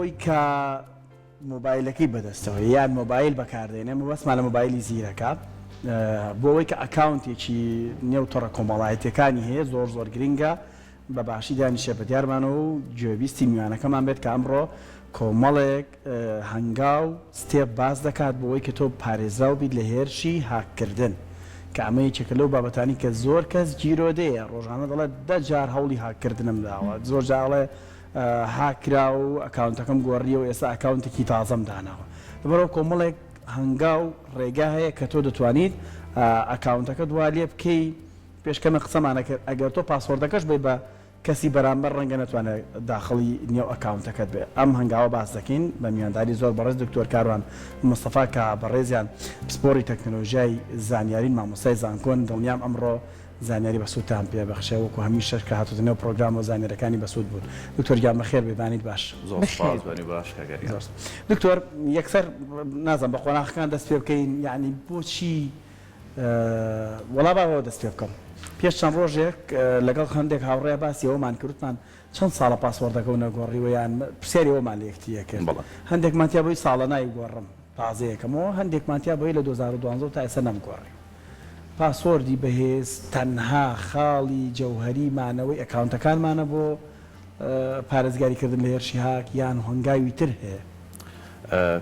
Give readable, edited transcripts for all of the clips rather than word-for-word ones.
ئەوەی کە مۆبایلەکەی بەدەستەوەیە یان مۆبایل بەکاردێنێ مەبەستمان لە مۆبایلی زیرەکە بۆ ئەوەی کە ئەکاونتێکی نێو تۆڕە کۆمەڵایەتیەکانی هەیە زۆر زۆر گرنگە بە باشی دانیشێ بە دیارمانەوە و گوێبیستی میوانەکەمان بێت کە ئەمڕۆ کۆمەڵێک هەنگاو، step، باس دەکات بۆ ئەوەی کە تۆ پارێزراو بیت لە هێرشی هاککردن کە ئەمە یەکێکە لەو بابەتانی کە زۆر کەس گیرۆدەیە ڕۆژانە دەڵێت دە جار هەوڵی هاککردنم داوە زۆر جار ئەڵێ هاک کرا و ئەکاونتەکەم گۆڕیەوە ئێستا ئەکاونتێکی تازەم داناوە لەبەرئەوە کۆمەڵێک هەنگاو ڕێگا هەیە کە تۆ دەتوانیت ئەکاونتەکەت وا لێ بکەی پێش کەمێک قسەمان ئەکرد ئەگەر تۆ password ەکەش بەی بە کەسی بەرامبەر ڕەنگە نەتوانێت داخڵی نێو ئەکاونتەکەت بێت ئەم هەنگاوە باس دەکەین بە میوانداری زۆر بەڕێز دکتۆر کاروان مستەفا کە بەڕێزیان پسپۆڕی تەکنەلۆژیای زانیارین مامۆستای زانکۆن دڵنیام ئەمڕۆ زانیاری بەسوودتان پێ بەخشێ وەکو هەمیشەش کە هاتۆتە نێو پڕۆگرامەوە زانیاریەکانی بەسوود بوون دکتۆر گیان بەخێر بێی بانیت باش. زۆر سوپاس بانی باش کاک ئەریان. زۆر دکتۆر یەکسەر نازانم بە قۆناخەکان دەست پێ بکەین یەعنی بۆچی وەڵا با بەوە دەست پێ بکەم پێش چەند ڕۆژێک لەگەڵ هەندێک هاوڕێ باسی ئەوەمان کرد وتمان چەند ساڵە password ەکەو نەگۆڕیوە یان پرسیاری ئەوەمان لە یەکتری ئەکرد هەندێکمان تیا بۆی ساڵە نایگۆڕم تازەیەکەمەوە هەندێکمان تیا بۆی لە 2012 تا ئێستا نەمگۆڕیوە password ی بەهێز تەنها خاڵی جەوهەری مانەوەی ئەکاونتەکانمانە بۆ پارێزگاری کردن لە هێرشی هاک یان هەنگاوی تر هەیە؟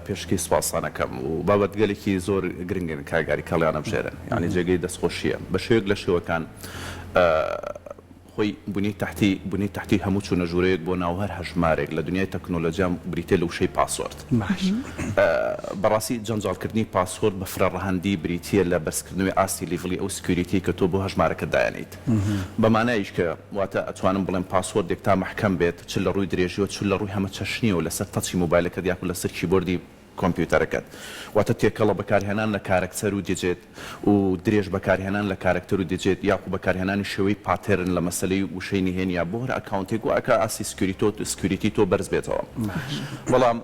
پێشەکی سوپاستان ئەکەم و بابەتگەلێکی زۆر گرنگن کاک ئاری کەڵیان ئەبژێرن یانی جێگەی دەستخۆشیە بە شێوەیەک لە شێوەکان خۆی بنیەی تەحتی بنیەی تەحتی هەموو چوونە ژوورەیەک بۆ ناو هەر هەژمارێک لە دنیای تەکنۆلۆجیا بریتیە لە وشەی password. بەڕاستی جەنجاڵکردنی password بە فرە ڕەهەندی بریتیە لە بەرزکردنەوەی ئاستی level ی ئەو security ەی کە تۆ بۆ هەژمارەکەت دایەنێیت. بە مانایش کە واتە ئەتوانم بڵێم password ێک تا مەحکەم بێت چ لە ڕووی درێژیەوە چ لە ڕووی هەمەچەشنیەوە لەسەر touch ی مۆبایلەکەت یاخود لەسەر کیبۆردی کۆمپیوتەرەکەت واتە تێکەڵە بەکارهێنان لە character و digit و درێژ بەکارهێنان لە character و digit یاخو بەکارهێنانی شێوەی pattern لە مەسەلەی وشەی نهێنیا بۆ هەر ئەکاونتێک وا ئەکا ئاستی security تۆ بەرز بێتەوە بەڵام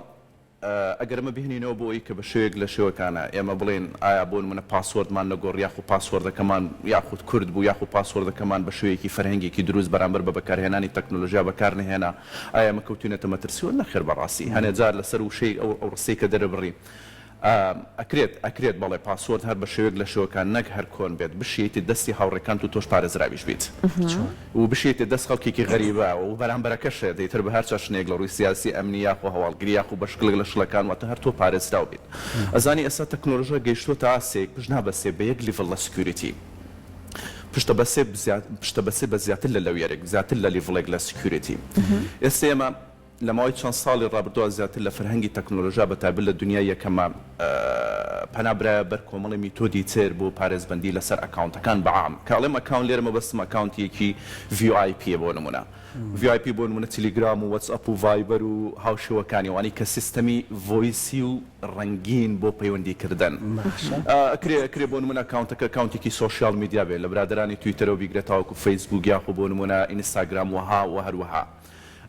ئەگەر ئەمە بهێنینەوە بۆ ئەوەی کە بە شێوەیەک لە شێوەکانە ئێمە بڵێین ئایا بۆ نمونە password مان نەگۆڕی یاخو password ەکەمان یاخود کورت بوو یاخو password ەکەمان بە شێوەیەکی فەرهەنگێکی دروست بەرامبەر بە بەکارهێنانی تەکنۆلۆژیا بەکارنەهێنا ئایا ئێمە کەوتوینەتە مەترسیەوە؟ نەخێر بەڕاستی هەنێ جار لەسەر وشەیەک ئەو ئەو ڕستەی کە دەربڕی ئەکرێت ئەکرێت بەڵێ password هەر بە شێوەیەک لە شێوەکان نەک هەر کۆن بێت بشیەیتە دەستی هاوڕێکانت و تۆش پارێزراویش بیت و بشیەیتە دەست خەڵکێکی غەریبە و بەرامبەرەکەشت ئیتر بە هەر چەشنێک لە ڕووی سیاسی ئەمنی یاخۆ هەواڵگری یاخۆ بە شکڵێک لە شڵەکان واتە هەر تۆ پارێزراو بیت ئەزانی ئێستا تەکنۆلۆژیا گەیشتووەتە ئاستێک پشت نابەستێ بە یەک level لە security پشتە بەسێ پشتە بەسێ بە زیاتر لە layer ێک زیاتر لە level ێک لە security ئێستا ئێمە لە ماوەی چەند ساڵی ڕابردووە زیاتر لە فەرهەنگی تەکنۆلۆژیا بە تایبەت لە دونیای یەکەما پەنا برایە بەر کۆمەڵی میتۆدی تر بۆ پارێزبەندی لەسەر ئەکاونتەکان بە عام کە ئەڵێم ئەکاونت لێرە مەبەستم ئەکاونتیەکی VIP یە بۆ نمونە VIP بۆ نمونە تلیگرام و وەتسئەپ و ڤایبەر و هاوشێوەکانی ئەوانەی کە سیستەمی voice ی و ڕەنگین بۆ پەیوەندی کردن ئەکرێ ئەکرێ بۆ نمونە ئەکاونتەکە ئەکاونتێکی social media بێ لە برادەرانی تویتەرەوە بیگرە تاوەکو فەیسبوک یاخۆ بۆ نمونە ئینستاگرام وەها وە هەروەها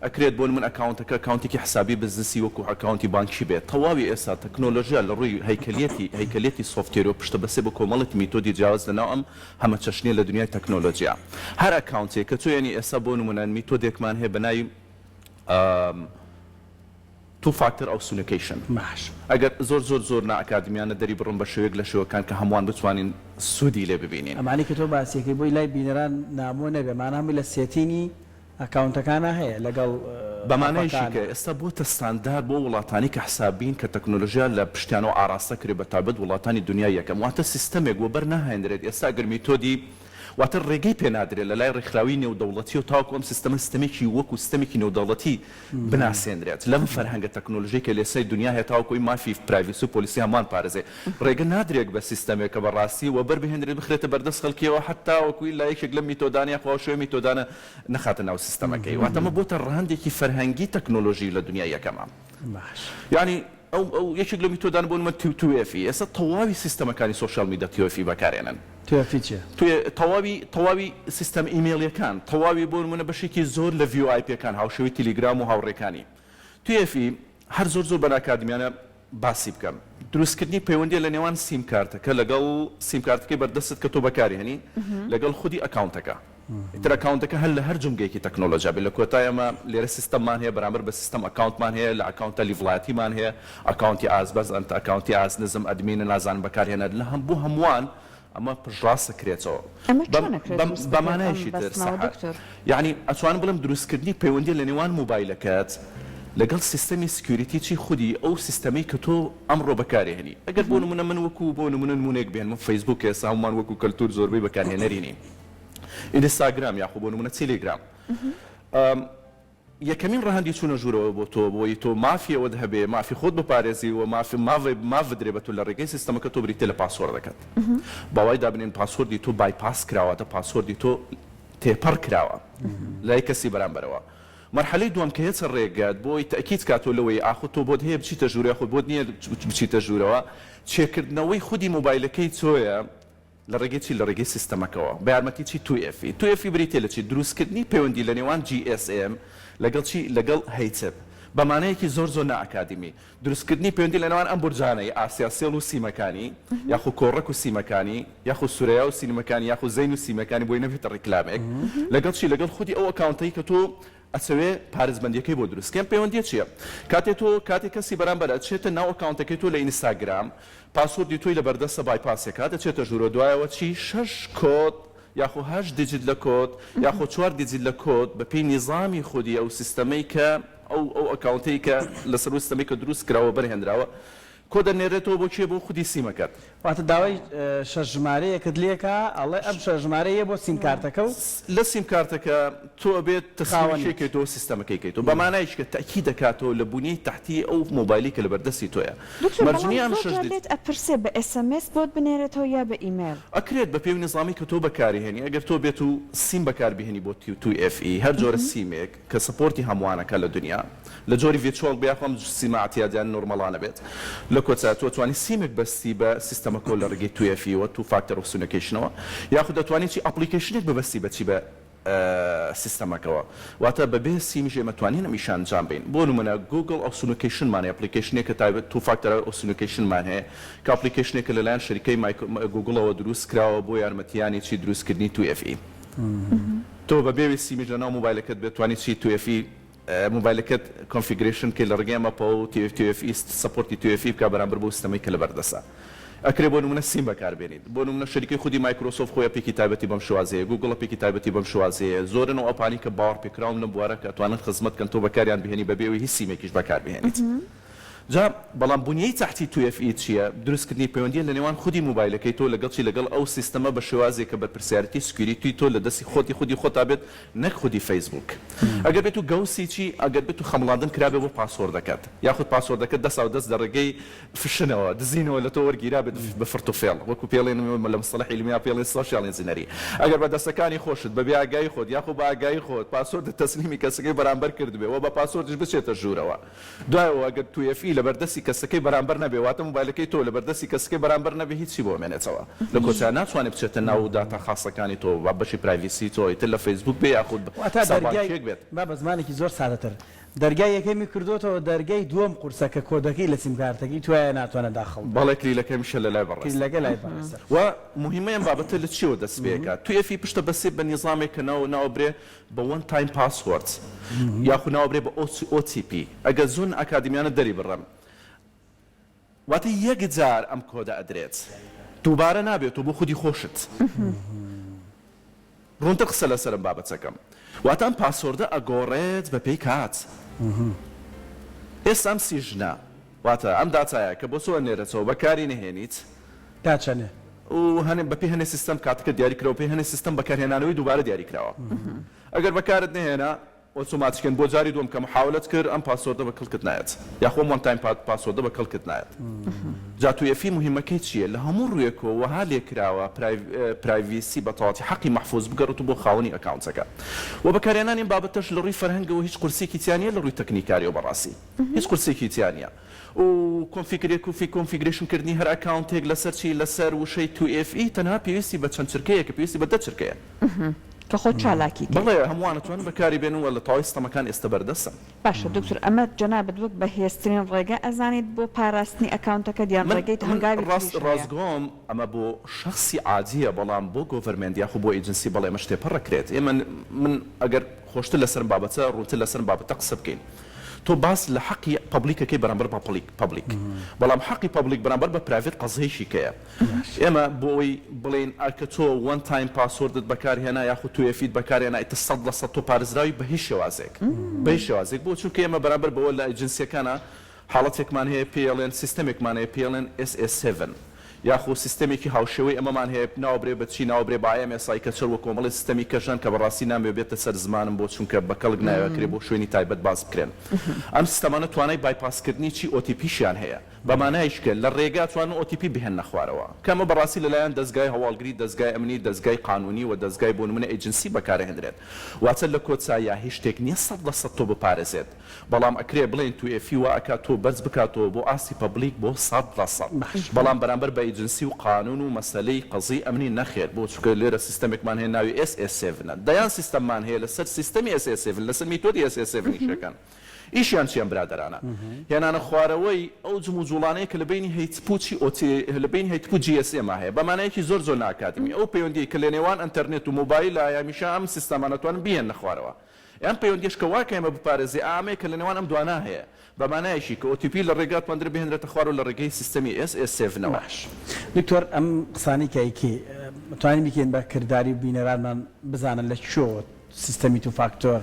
ئەکرێت بۆ نمونە ئەکاونتەکە ئەکاونتێکی حسابی بزنسی وەکو ئەکاونتی بانکی بێت تەواوی ئێستا تەکنۆلۆژیا لە ڕووی هەیکەلیەتی هەیکەلیەتی سۆفتێرەوە پشتە بەسێ بە کۆمەڵێک میتۆدی جیاواز لە ناو ئەم هەمەچەشنیە لە دنیای تەکنۆلۆژیا هەر ئەکاونتێک کە تۆ یەنی ئێستا بۆ نمونە میتۆدێکمان هەیە بە ناوی two factor authentication باش. ئەگەر زۆر زۆر زۆر نا ئەکادمیانە دەری بڕم بە شێوەیەک لە شێوەکان کە هەمووان بتوانین سوودی لێ ببینین. ئەمانەی کە تۆ باسی ئەکەی بۆی لای بینەران نامۆ نەبێ مانا هەمووی لە setting ی ئەکاونتەکانا هەیە لەگەڵ بە مانایشی ئەپەکانا. کە ئێستا بۆتە ستاندار بۆ وڵاتانی کە حسابین کە تەکنۆلۆژیا لە پشتیانەوە ئاراستە کرێ بە تایبەت وڵاتانی دونیای یەکەم واتە سیستەمێک وەبەر ناهێنرێت ئێستا ئەگەر میتۆدی واتە ڕێگەی پێ نادرێت لە لای ڕێکخراوی نێودەوڵەتیەوە تاوەکو ئەم سیستەمە سیستەمێکی وەکو سیستەمێکی نێودەوڵەتی بناسێنرێت لەم فەرهەنگە تەکنۆلۆژیەی کە لێسای دونیا هەیە تاوەکو ئەوی مافی privacy و policy هەموان پارێزێ ڕێگە نادرێت بە سیستەمێک کە بە ڕاستی وەبەر بهێنرێت بخرێتە بەردەست خەڵکیەوە حەتا وەکو ئیلا یەکێک لەم میتۆدانە یاخوا ئەو شێوە میتۆدانە نەخاتە ناو سیستەمەکەی واتە ئەمە بۆتە ڕەهەندێکی فەرهەنگی تەکنۆلۆژی لە دونیای یەکەما باش. یانی ئەو ئەو یەکێک لەو میتۆدانە بۆ نمونە two two FA ئێستا تەواوی سیستەمەکانی social media two FA بەکارێنن. two FA چیە؟ two تەواوی تەواوی سیستەم ئیمێڵیەکان تەواوی بۆ نمونە بەشێکی زۆر لە VoIP ەکان هاوشێوەی تیلیگرام و هاوڕێکانی two FA هەر زۆر زۆر بە ناکادمیانە باسی بکەم دروستکردنی پەیوەندیە لە نێوان سیم کارتەکە لەگەڵ سیم کارتەکەی بەردەستت کە تۆ بەکاری هێنی لەگەڵ خودی ئەکاونتەکە. ئیتر account ەکە هەر لە هەر جومگەیەکی تەکنۆلۆجیا بێت لە کۆتای ئەمە لێرە سیستەممان هەیە بەرامبەر بە سیستەم account مان هەیە لە account ە level اتیمان هەیە account ی ئاست بەرز ئەنت account ی ئاست نزم admin ە نازانم بەکارهێنەر لە هەم بۆ هەمووان ئەمە پشتڕاست ئەکرێتەوە ئەمە چۆن ئەکرێت بەم دروست بە بکرێت ئەم مانایەکی تر بەستنەوە سەحەر دکتۆر؟ یەعنی ئەتوانم بڵێم دروستکردنی پەیوەندی لە نێوان مۆبایلەکەت لەگەڵ سیستەمی security ی خودی ئەو سیستەمەی کە تۆ ئەمڕۆ بەکاری هێنی ئەگەر بۆ نمونە من وەکو بۆ نمونە نمونەیەک بهێنمە فەیسبوک ئێستا هەموومان وەکو کەلتور زۆربەی بەکارهێنەری نین ئینستاگرام یاخۆ بۆ نمونە تیلیگرام یەکەمین ڕەهەندی چوونە ژوورەوە بۆ تۆ بۆی تۆ مافی ئەوەت هەبێ مافی خۆت بپارێزی و مافی ماف بدرێ بە تۆ لە ڕێگەی سیستەمەکە تۆ بریتیە لە password ەکەت با وای دابنێین password ی تۆ bypass کراوە واتە password ی تۆ تێپەڕ کراوە لای کەسی بەرامبەرەوە مەرحەلەی دووەم کە هێچە ڕێگەت بۆی تەئکید کاتەوە لەوەی ئاخۆ تۆ بۆت هەیە بچیتە ژوورەوە یاخود بۆت نییە بچیتە ژوورەوە چێکردنەوەی خودی مۆبایلەکەی تۆیە لە ڕێگەی چی؟ لە ڕێگەی سیستەمەکەوە. بە یارمەتی چی؟ 2FA. 2FA بریتیە لە چی؟ دروستکردنی پەیوەندی لە نێوان GSM لەگەڵ چی؟ لەگەڵ HIP. بە مانایەکی زۆر زۆر نائەکادیمی. دروستکردنی پەیوەندی لە نێوان ئەم بورجانەی، ئاسیاسێڵ و سیمەکانی، یاخو کۆڕەک و سیمەکانی، یاخو سورەیا و سینمەکانی، یاخو زەین و سیمەکانی بۆی نەبێتە ڕیکلامێک، لەگەڵ چی؟ لەگەڵ خودی ئەو account ەی کە تۆ ئەچەوێ پارێزبەندیەکەی بۆ دروست کەی ئەم پەیوەندیە چیە کاتێ تۆ کاتێ کەسی بەرامبەر ئەچێتە ناو account ەکەی تۆ لە ئینستاگرام password ی تۆی لەبەردەستە bypass ێکات ئەچێتە ژوورەوە دوایەوە چی شەش کۆد یاخۆ هەشت digit لە کۆد یاخۆ چوار digit لە کۆد بەپێی نیزامی خودی ئەو سیستەمەی کە ئەو ئەو account ەی کە لەسەر ئەو سیستەمەی کە دروست کراوە بەرهێنراوە کۆد ئەنێرێتەوە بۆ کێ بۆ خودی سیمەکەت. واتە داوای شەش ژمارەیەکت لێکا ئەڵێ ئەم شەش ژمارەیە بۆ سیم کارتەکە و. لە سیم کارتەکە تۆ ئەبێت تەسلیمی خاوەنیت. کێ کەیتەوە سیستەمەکەی کەیتەوە بە مانایەکی کە تەئکید ئەکاتەوە لە بونیەی تەحتی ئەو مۆبایلەی کە لەبەردەستی تۆیە دکتۆر مەرج بەڵام نیە ئەم زۆر شەش جار دیج. لێت ئەپرسێ بە ئێس ئێم ئێس بۆت بنێرێتەوە یا بە ئیمێل. ئەکرێت بە پێی نیزامی کە تۆ بەکاری هێنی ئەگەر تۆ بێت و سیم بەکار بهێنی بۆ 2FA هەر جۆرە سیمێک کە support ی هەمووانەکە لە دونیا لە جۆری virtual بێ یاخۆ ئەم سیمە ئەعتیادیانە normal انە بێت لە کۆتا تۆ ئەتوانی سیمێک بەستی بە سیستەمەکەوە لە ڕێگەی 2FA وە two factor authentication ەوە یاخود ئەتوانی چی application ێک ببەستی بە چی بە سیستەمەکەوە واتە بە بێ سیمیش ئێمە توانین ئەم ئیشە ئەنجام بەین بۆ نمونە Google authentication مان هەیە application ێکە تایبەت two factor authentication مان هەیە کە application ێکە لەلایەن شەریکەی گوگڵەوە دروست کراوە بۆ یارمەتیانی چی دروستکردنی 2FA تۆ بە بێ سیمیش لەناو مۆبایلەکەت بێت توانی چی 2FA مۆبایلەکەت configuration بکەیت لە ڕێگەی ئەم app ەوە و 2FA support ی 2FA بکات بەرامبەر بەو سیستەمەی کە لەبەردەستە. ئەکرێ بۆ نمونە سیم بەکاربێنیت. بۆ نمونە شەریکەی خودی مایکرۆسۆفت خۆی app ێکی تایبەتی بەم شێوازەیە، گوگڵ app ێکی تایبەتی بەم شێوازەیە، زۆرن ئەو app انەی کە باوەڕپێکراون لەم بوارە کە ئەتوانن خزمەت کەن تۆ بەکاریان بهێنی بەبێ ئەوەی هیچ سیمێکیش بەکاربهێنیت. جا بەڵام بونیەی تەحتی 2FA چیە؟ دروستکردنی پەیوەندیە لە نێوان خودی مۆبایلەکەی تۆ لەگەڵ چی لەگەڵ ئەو سیستەمە بە شێوازێک کە بەرپرسیارێتی security تۆ لە دەستی خۆتی خودی خۆتا بێت نەک خودی فەیسبووک. ئەگەر بێتو گەوسی چی؟ ئەگەر بێتو خەمڵاندن کرابێ بۆ password ەکەت یاخود password ەکەت دەساو دەست لە ڕێگەی phishing ەوە دزینەوە لە تۆ وەرگیرابێت بە فرت و فێڵ وەکو پێڵێن لە مستەڵەحی عیلمیا پێڵێن social engineering ئەگەر بە دەستەکانی خۆشت بە بێ ئاگایی خۆت یاخۆ بە ئاگایی خۆت password ت تەسلیمی کەسەکەی بەرامبەر کردبێ وە بە password یش بچێتە ژوورەوە دوایەوە ئەگەر 2FA لەبەردەستی کەسەکەی بەرامبەر نەبێ واتە مۆبایلەکەی تۆ لەبەردەستی کەسەکەی بەرامبەر نەبێ هیچی بۆ ئەمێنێتەوە لە کۆتاییا ناتوانێ بچێتە ناو داتا خاصەکانی تۆ با بەشی privacy تۆ ئیتر لە فەیسبوک بێ یاخود واتە حساب دەرگای بانکیەک بێت. با بە زمانێکی زۆر سادەتر دەرگای یەکەمی کردۆتەوە دەرگای دووەم قورسە کە کۆدەکەی لە سیمکارتەکەی توایە ناتوانێ داخڵ بێ. بەڵێ کلیلەکە هەمیشە لەلای بەڕێزتە. کلیلەکە لای بەڕێزتە. وە موهیمە ئەم بابەتە لە چیەوە دەست پێ ئەکات 2FA پشتە بەسێ بە نیزامێک کە ناو ناوەبرێ بە one time password یاخو ناوەبرێ بە OTP ئەگەر زۆر ئاکادیمیانە دەری بڕم واتە یەک جار ئەم کۆدە ئەدرێت دووبارە نابێتەوە بۆ خودی خۆشت ڕوونتر قسە لەسەر ئەم بابەتەکەم واتە ئەم password ە ئەگۆڕێت بە پێی کات ئێستا ئەم session ە واتە ئەم داتایە کە بۆ تۆ ئەنێرێتەوە بەکاری نەهێنیت تا چەنێ؟ و هەنێ بەپێی هەنێ سیستەم کاتەکە دیاری کراوە پێی هەنێ سیستەم بەکارهێنانەوەی دووبارە دیاری کراوە ئەگەر بەکارت نەهێنا ئۆتۆماتیکەن بۆ جاری دووەم کە محاولەت کرد ئەم password ە بە کەڵکت نایەت یاخۆ ئەم one time password ە بە کەڵکت نایەت جا 2FA موهیمەکەی چییە لە هەموو ڕوویەکەوە وەها لێکراوە privacy بە تەواتی حەقی مەحفوز بگەڕێتەوە بۆ خاوەنی account ەکە و بەکارهێنانی ئەم بابەتەش لە ڕووی فەرهەنگەوە هیچ قورسیەکی تیا نییە لە ڕووی تەکنیکاریەوە بەڕاستی هیچ قورسیەکی تیا نییە و کۆنفیگرێک و configuration کردنی هەر account ێک لەسەر چی لەسەر وشەی 2FA تەنها پێویستی بە چەند چرکەیەکە پێویستی بە دە چرکەیە. کە خۆت چالاکی کەی. بەڵێ هەمووان ئەتوانن بەکاری بێنن وە لە تەواوی سیستەمەکان ئێستە بەردەستن. باشە دکتۆر ئەمە جەنابت وەک بەهێزترین ڕێگا ئەزانیت بۆ پاراستنی ئەکاونتەکەت یان من ڕێگەی من هەنگاوی ڕاست تریش هەیە؟ ڕاستگۆم ئەمە بۆ شەخسی عادیە بەڵام بۆ government یاخو بۆ ئیجنسی بەڵێ ئەمە شتێ پەڕەکرێت ئێمە من ئەگەر خۆشتر لەسەرم بابەتە ڕوونتر لەسەرم بابەتە قسە بکەین تۆ باس لە حەقی public ەکەی بەرامبەر بە public بەڵام حەقی public بەرامبەر بە private قەزیەیەکی کەیە ئێمە بۆ ئەوەی بڵێین ئەکە تۆ one time password ت بەکار هێنا یاخود 2FA ت بەکار هێنا ئیتر 100% تۆ پارێزراوی بە هیچ شێوازێک بە هیچ شێوازێک بۆ چونکە ئێمە بەرامبەر بەوە لە ئەجنسیەکانا حاڵەتێکمان هەیە پێی ئەڵێن سیستەمێکمان هەیە پێی ئەڵێن SA seven یاخۆ سیستەمێکی هاوشێوەی ئەمەمان هەیە ناوبرێ بە چی ناوبرێ بە IMSI کە چەر وە کۆمەڵێ سیستەمی کەژەن کە بەڕاستی نامەوێ بێتە سەر زمانم بۆ چونکە بە کەڵک نایە ئەکرێ بۆ شوێنی تایبەت باس بکرێن ئەم سیستەمانە توانای bypass کردنی چی OTP شیان هەیە بە مانایش کە لە ڕێگا توانن OTP بهێننە خوارەوە کە ئەمە بەڕاستی لە لایەن دەزگای هەواڵگری دەزگای ئەمنی دەزگای قانونی وە دەزگای بۆ نمونە ئەیجنسی بەکارئەهێنرێت واتە لە کۆتاییا هیچ شتێک نیە 100% تۆ بپارێزێت بەڵام ئەکرێ بڵێین 2FA وا ئەکات تۆ بەرز بکاتەوە بۆ ئاستی public بۆ 100% بەڵام بەرامبەر بە ئیجنسی و قانون و مەسەلەی قەزی ئەمنی نەخێر بۆ چونکە لێرە سیستەمێکمان هەیە ناوی SA seven ە دەیان سیستەممان هەیە لەسەر سیستەمی SA seven لەسەر میتۆدی SA seven ئیش ئەکەن ئیشیان چیە ئەم برادەرانە؟ هێنانە خوارەوەی ئەو جموجوڵانەیە کە لە بەینی هەیتپ و چی ئۆ تی لە بەینی هەیتپ و جی ئێس ئێما هەیە بە مانایەکی زۆر زۆر نائەکادیمی ئەو پەیوەندیەی کە لە نێوان ئەنتەرنێت و مۆبایلا هەیە هەمیشە ئەم سیستەمانە توانن بیهێننە خوارەوە ئەم پەیوەندیەش کە وا کە ئێمە بپارێزێ ئامەیە کە لە نێوان ئەم دوانە هەیە بە مانایەکی کە OTP لە ڕێگا توانرێ بهێنرێتە خوارەوە لە ڕێگەی سیستەمی SA seven ەوە. باش دکتۆر ئەم قسانەی کە ئەیکەی ئەتوانین بیکەین بە کرداری و بینەرانمان بزانن لە کوێوە سیستەمی two factor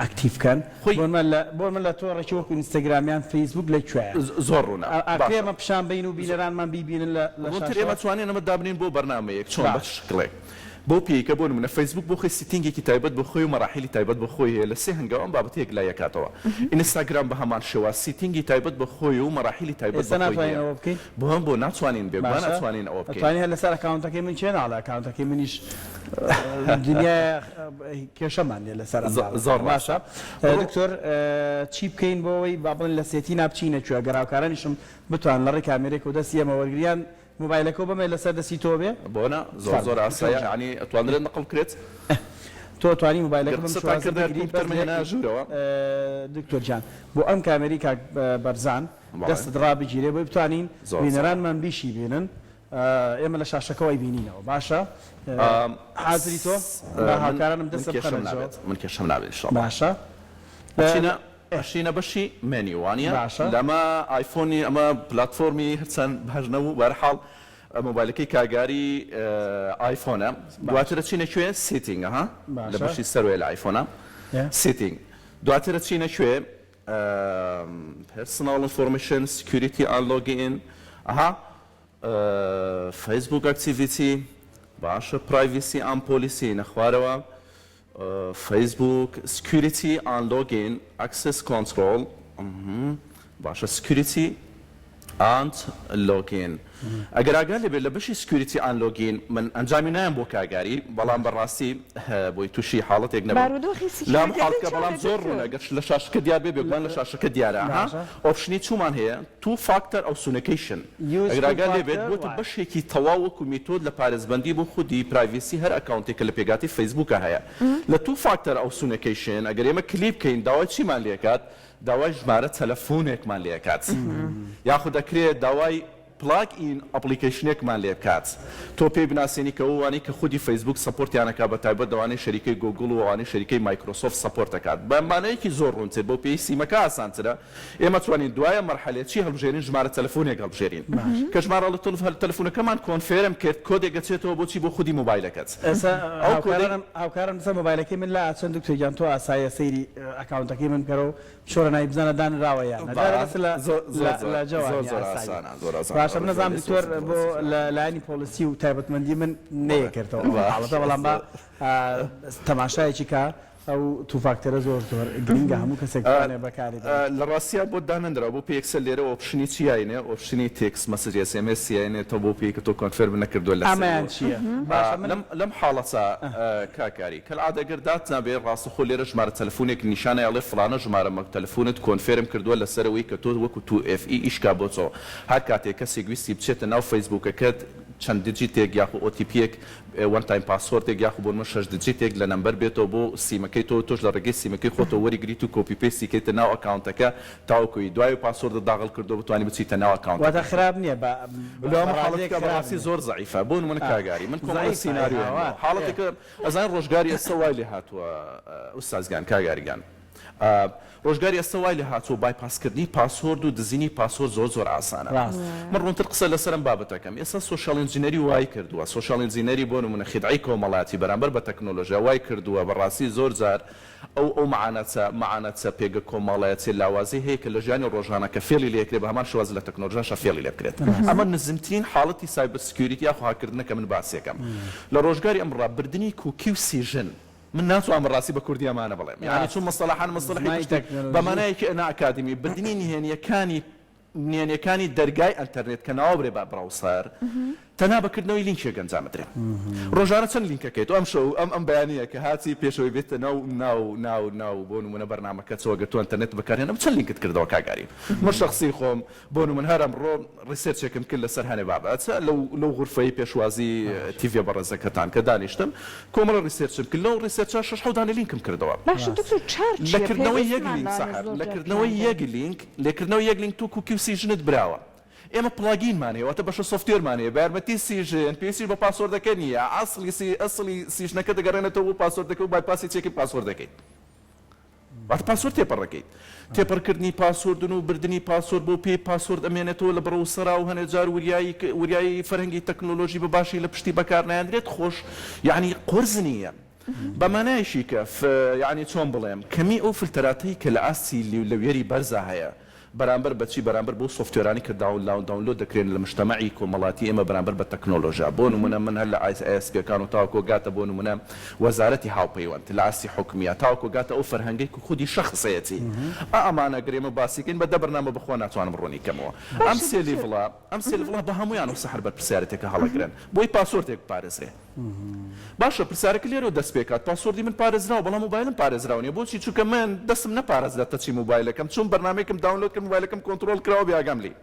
active کەن خۆی بۆ من لە بۆ من لە تۆڕێکی وەکو ئینستاگرام یان فەیسبوک لە کوێیە زۆر ڕوونە ئەکرێ باشە ئێمە پیشان بەین و بینەرانمان بیبینن لە لە ڕوونتر شاشەوە ئێمە توانین ئەمە دابنێین بۆ بەرنامەیەک چۆن بە باش چ شکڵێک بەو پێیەی کە بۆ نموونە فەیسبوک بۆ خۆی setting ێکی تایبەت بە خۆی و مەراحیلی تایبەت بە خۆی هەیە لە سێ هەنگاو ئەم بابەتە یەکلایی ئەکاتەوە ئینستاگرام بە هەمان شێواز setting ی تایبەت بە خۆی و مەراحیلی تایبەت ئێستا بە خۆی ناتوانین هەیە ئەوە بکەین بۆ بۆ ناتوانین بێگومان باشە ئەتوانین ئەوە بکەین. ئەتوانی هەر لەسەر ئەکاونتەکەی من کێ ناڵێ ئەکاونتەکەی منیش دنیایە کێشەمان نیە لەسەر ئەم بابەتە زۆر باشە ڕاستە بڕۆ. دکتۆر چی بکەین بۆ ئەوەی با بڵێن لە setting ا بچینە کوێ گەر هاوکارانیشم بتوان لە ڕێی کامێرێکەوە دەستی ئێمە وەرگریان مۆبایلەکەو بەمێ لەسەر دەستی تۆ بێ بۆ نا زۆر فەرموو زۆر دکتۆر ئاسایە گیان یانی ئەتوانرێت نەقڵ بکرێت. تۆ توانی مۆبایلەکە گەر بەم قسەتان شێوازە کرد هەر بگری بەس کۆمپیوتەرم لە هێنایە ژوورەوە. دکتۆر گیان بۆ ئەم کامێرەی کاک بەرزان بەڵێ. دەستت ڕابگیرێ بۆی بتوانین زۆر زۆر. بینەرانمان بیشی بینن ئێمە لە شاشەکەوە ئەیبینینەوە باشە حازری تۆ با من هاوکارانم من دەستە کێشەم بخەنە جۆ نابێت من کێشەم نابێت ان شاء اللە. باشە ئەچینە ئەچینە بەشی مێنیو وانیە باشە. لەمە ئایفۆنی ئەمە پلاتفۆرمی هەرچەند باش نەبوو بەهەرحاڵ مۆبایلەکەی کاگاری ئایفۆنە باشە. دواتر ئەچینە کوێ setting ها لە باشە. بەشی سەروەیە لە ئایفۆنە setting دواتر ئەچینە کوێ personal information security and login ئەها فەیسبوک activity باشە privacy and policy نەخوارەوە فەیسبوک security and login access control باشە security and login ئەگەر ئاگات لێبێت لە بەشی security and login من ئەنجامی نایەم بۆ کاگاری بەڵام بەڕاستی بۆی تووشی حاڵەتێک نەبم بارودۆخی لام security ەکەی حاڵکە بەڵام چۆنە زۆر دکتۆر؟ ڕوونە گەر لە شاشەکە دیار بێ بێگومان لە شاشەکە دیارە ها باشە. option ی چوومان هەیە two factor authentication Use ئەگەر two ئاگات لێ بێت factor بۆتە وایە. بەشێکی تەواو وەکو میتۆد لە پارێزبەندی بۆ خودی privacy هەر account ێک کە لە پێکهاتەی فەیسبووکا هەیە لە two factor authentication ئەگەر ئێمە کلیک بکەین داوای چیمان لێکات داوای ژمارە تەلەفونێکمان لێ ئەکات یاخود ئەکرێ داوای plug in application ێکمان لێ بکات تۆ پێی بناسێنی کە ئەوانەی کە خودی فەیسبوک support یان ئەکات بە تایبەت ئەوانەی شەریکەی گۆگڵ و ئەوانەی شەریکەی مایکرۆسۆفت support ئەکات بە مانایەکی زۆر ڕوونتر بەو پێی سیمەکە ئاسانترە ئێمە توانین دوایە مەرحەلێ چی هەڵبژێرین ژمارە تەلەفونێک هەڵبژێرین کە ژمارە تەلەفونەکەمان confirm کرد کۆدێک ئەچێتەوە بۆچی بۆ خودی مۆبایلەکەت ئێستا ئەو کۆدەی هاوکارانم هاوکارم لەسەر مۆبایلەکەی من لا ئەچن دکتۆر گیان تۆ ئاساییە سەیری ئەکاونتەکەی من بکەرەوە بچۆرە ناوی بزانە دانراوە یان نا جارێ بەس لە زۆر لە زۆر لە زۆر جەوانیە زۆر ئاساییە ئاسانە زۆر ئاسانە باشە من ڕێزە ئەزانم لێ دکتۆر سۆزم بۆ زۆر لە لایەنی policy و تایبەتمەندی من بەڵێ نەیەکردەوە ئەم حاڵەتە باشە بەڵام با زۆر تەماشایەکی کا ئەو two factor ە زۆر زۆر گرینگە هەموو کەسێک بتوانێت بەکاری بێنێت. لە ڕاستیا بۆت دانەنراوە بۆ پێی یەکسەر لێرە option ی چی یاینێ option ی text message SMS یاینێ تۆ بۆ پێی کە تۆ confirm نەکردوە لەسەری ئەمەیان چیە باشە من. لەم لەم حاڵەتە کاک کاری کەلعادە گەر داتنابێ ڕاستەخۆ لێرە ژمارە تەلەفونێک نیشانە ئەڵێ فڵانە ژمارە مەک تەلەفونت confirm کردوە لەسەرەوەی کە تۆ وەکو 2FA ئیش کا بۆ تۆ هەر کاتێ کەسێک ویستی بچێتە ناو فەیسبوکەکەت. چەند digit ێک یاخو OTP یەک one time password ێک یاخو بۆ نمونە شەش digit ێک لە نەمبەر بێتەوە بۆ سیمەکەی تۆ تۆش لە ڕێگەی سیمەکەی خۆتەوە وەریگریت و copy paste ی کەیتە ناو account ەکە تاوەکو ی دوای password ت داغڵ کردووە بتوانی بچیتە ناو واتە account ەکەی خۆت. خراپ نییە بە لۆ بە ئەمە ڕادەیەک حاڵەتەکە خراپ بەڕاستی نییە. زۆر زەعیفە بۆ نمونە ئا کاک ئاری من کۆمەڵێ زەعیفە ئەی سیناریۆ هێنمەوە هاوار ئێ. حاڵەتێکە ئەزانی ڕۆژگاری ئێستا وای لێ هاتووە ئوستاز گیان کاک ئاری گیان ڕۆژگاری ئێستا وای لێ هاتووە bypass کردنی password و دزینی password زۆر زۆر ئاسانە. ڕاستە. من ڕوونتر قسە لەسەر ئەم بابەتە کەم. ئێستا social engineering وای کردووە، social engineering بۆ نموونە خیدعەی کۆمەڵایەتی بەرامبەر بە تەکنۆلۆژیا وای کردووە بە ڕاستی زۆر جار ئەو ئەو معاناتە معاناتە پێگە کۆمەڵایەتیە لاوازەی هەیە کە لە ژیانی ڕۆژانە کە فێڵی لێ ئەکرێ بە هەمان شێواز لە تەکنۆلۆژیاشا فێڵی لێ بکرێت. ئەمە نزمترین حاڵەتی cyber security یاخۆ هاککردنە کە من باسی ئەکەم. لە ڕۆژگاری ئەمڕا بردنی cookie و session من ناتوانم بەڕاستی بە کوردی ئەمانە بڵێم یانی چون مستەڵەحان مستەڵەحی زمانی پشتی بە تەکنەلۆژی. مانایەکی نائەکادیمی بردنی نهێنییەکانی نهێنییەکانی دەرگای ئەنتەرنێت کە ناوبرێ بە browser تەنها بە کردنەوەی لینکێک ئەنجام ئەدرێ ڕۆژانە چەند لینک ئەکەیت ئەم شەو ئەم ئەم بەیانییە کە هاتی پێشەوەی بێتە ناو ناو ناو ناو بۆ نموونە بەرنامەکە چۆ گەر تۆ ئەنتەرنێت بەکارهێنم چەند لینکت کردەوە کاک ئاری من شەخسی خۆم بۆ نمونە هەر ئەمڕۆ research ێکم کرد لەسەر هەنێ بابەت لەو لەو غورفەی پێشوازی تیڤیە بەڕێزەکەتان کە دانیشتم کۆمەڵە research م کرد لەو research ە شەش حەوت دانە لینکم کردەوە باشە دکتۆر چار لە چیە کردنەوەی یەک پێویستمان لینک بەوانە سەحەر زۆر لە جار کردنەوەی پیان یەک دەن. لینک لە کردنەوەی یەک لینک تۆ cookie و session ت براوە ئێمە plugin مان هەیە واتە بەشە software مان هەیە بە یارمەتی session پێویستیش بە password ەکە نییە ئەسڵی سی ئەسڵی session ەکە دەگەڕێنێتەوە بۆ password ەکە و bypass ی چێکی password ەکەی. واتە password تێپەڕەکەیت. تێپەڕکردنی password ن و بردنی password بۆ پێی password ئەمێنێتەوە لە browser ا و هەنێ جار وریایی وریایی فەرهەنگی تەکنۆلۆژی بە باشی لە پشتی بەکار نایەندرێت خۆش یەعنی قورس نییە بە مانایەکی کە ف یەعنی چۆن بڵێم کەمی ئەو فلتەراتەی کە لە ئاستی layer ی بەرزا هەیە بەرامبەر بە چی؟ بەرامبەر بەو software انەی کە download دەکرێن لە مجتەمەعی کۆمەڵاتی ئێمە بەرامبەر بە تەکنۆلۆژیا. بۆ نموونە من هەر لە ISP ەکان و تاوەکۆ گاتە بۆ نموونە وەزارەتی هاوپەیوەند لە ئاستی حکومییا تاوەکۆ گاتە ئەو فەرهەنگەی کە خودی شەخس هەیەتی. ئا ئەمانە گەر ئێمە باسی کەین بە دە بەرنامە بە خوا ناتوانم ڕوونی کەمەوە. ئەم باشە سێ دکتۆر. level ە ئەم سێ level ە بە هەموویانەوە سەحەر بەرپرسیارێتێکە هەڵەگرن بۆی password ێک بپارێزرێ. باشە پرسیارەکە لێرەوە دەست پێکات password ی من پارێزراوە بەڵام مۆبایلم پارێزراو نیە بۆچی چونکە من دەستم نەپاراست لە touch ی مۆبایلەکەم چون بەرنامەیەکم download کرد مۆبایلەکەم کۆنترۆڵ کراوە بێ ئاگام لێی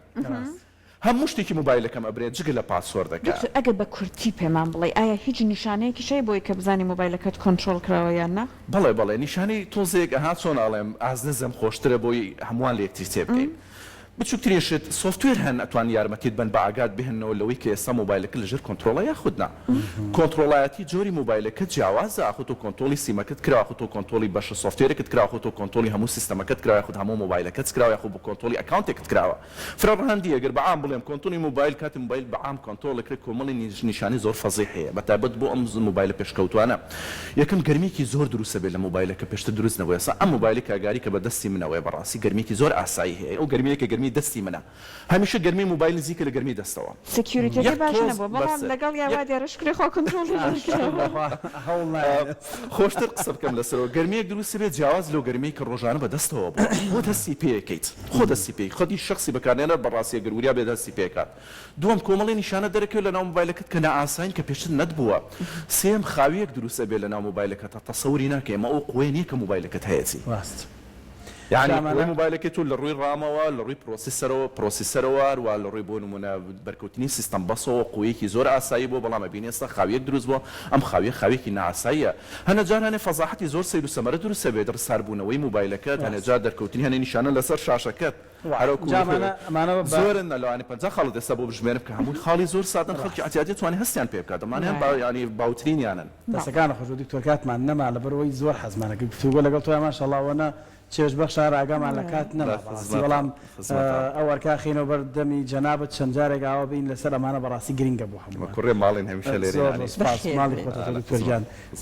هەموو شتێکی مۆبایلەکەم ئەبرێت جگە لە password ەکە. دکتۆر ئەگەر بە کورتی پێمان بڵێی ئایا هیچ نیشانەیەکیش هەیە بۆی کە بزانی مۆبایلەکەت کۆنترۆڵ کراوە یان نا؟ بەڵێ بەڵێ نیشانەی تۆزێک ئەها چۆن ئەڵێم ئاست نزم خۆشترە بۆی هەمووان لە یەکتری تێبگەین. بچوکترین شت software هەن ئەتوانن یارمەتیت بەن بە ئاگات بهێننەوە لەوەی کە ئێستا مۆبایلەکەت لەژێر کۆنترۆڵە یاخود نا. کۆنترۆڵایەتی جۆری مۆبایلەکەت جیاوازە ئاخۆ تۆ کۆنتۆڵی سیمەکەت کراوە ئاخۆ تۆ کۆنتۆڵی بەشە software ێکت کراوە ئاخۆ تۆ کۆنتۆڵی هەموو سیستەمەکەت کراوە یاخود هەموو مۆبایلەکەت کراوە یاخود بۆ کۆنتۆڵی account ێکت کراوە. فرە ڕەهەندییە گەر بە عام بڵێم کۆنتۆڵی مۆبایل کاتێ مۆبایل بە عام کۆنتۆڵ ئەکرێت کۆمەڵی نیشانەی زۆر فەزیح هەیە بە تایبەت بۆ ئەم مۆبایلە پێشکەوتوانە یەکەم گەرمیەکی زۆر دروست ئەبێت لە مۆبایلە کە پێشتر دروست نەبوو ئێستا ئەم مۆبایلەی کاک ئاری کە بە دەستی منەوەیە بە ڕاستی گەرمیەکی زۆر ئاسایی هەیە ئەو گەرمیە کە گەرمی دەستی منە هەمیشە گەرمی مۆبایل نزیکە لە گەرمی دەستەوە security ەکەی یەک باش تۆز نەبووە بەڵام بەرزتر لەگەڵیا یەک وا دیارە شوکری خوا کۆنترۆڵی نەکراوە. هەوڵ نایەنێت. خۆشتر قسە بکەم لەسەرەوە گەرمیەک دروست ئەبێت جیاواز لەو گەرمیەی کە ڕۆژانە بە دەستەوە بووە خۆت هەستی پێ ئەکەیت خۆت هەستی پێی خودی شەخسی بەکارهێنەر بەڕاستی ئەگەر وریا بێت هەستی پێ ئەکات دووەم کۆمەڵێ نیشانە دەرەکەوێت لەناو مۆبایلەکەت کە نائاسایین کە پێشتر نەتبووە سێیەم خاوییەک دروست ئەبێت لەناو مۆبایلەکەتا تەسەوری ناکەی ئەمە ئەو قوەیە نییە کە مۆبایلەکەت هەیەتی ڕاست یانی شامانە. قوەی مۆبایلەکەی تۆ لە ڕووی RAM ەوە لە ڕووی processor ەوە processor ەوە هەروا لە ڕووی بۆ نموونە بەرکەوتنی system bus ەوە قوەیەکی زۆر ئاسایی بووە بەڵام ئەبینی ئێستا خاوییەک دروست بووە ئەم خاوییە خاوییەکی نائاساییە هەنێ جار هەنێ فەزاحەتی زۆر سەیر و سەمەرە دروست ئەبێت ڕساربوونەوەی مۆبایلەکەت هەنێ ڕاست. جار دەرکەوتنی هەنێ نیشانە لەسەر شاشەکەت هەروەکو جا ئەمانە ئەمانە بە زۆرن لەوانەیە 50 خاڵت ئێستا بۆ بژمێرم کە هەمووی خاڵی زۆر سادەن خەڵکی ڕاست. ئیعتیادی ئەتوانێ هەستیان پێ بکات ئەمانەیان با وایە. یانی باوترینیانن. دەستەکانت خۆش بێت دکتۆر کاتمان نەما لەبەرئەوەی زۆر حەزمان ئەکرد گفتوگۆ لەگەڵ تۆیا ماشاءاللە ئەوەنە چێژ بەخشە هەر ئاگامان لە کات لە نەما بەڕاستی خزمەتا بەڵام خزمەتا. ئەو ئەرکە ئەخەینەوە بەر دەمی جەنابت چەند جارێک ئاوا بین لەسەر ئەمانە بەڕاستی گرنگە بۆ ئێمە هەموومان کوڕێ ماڵین هەمیشە لێرەین زۆر یانی زۆر سوپاس بەخێر ماڵی بێی. خۆتەوە لە دکتۆر خزمەت گیان. خزمەت.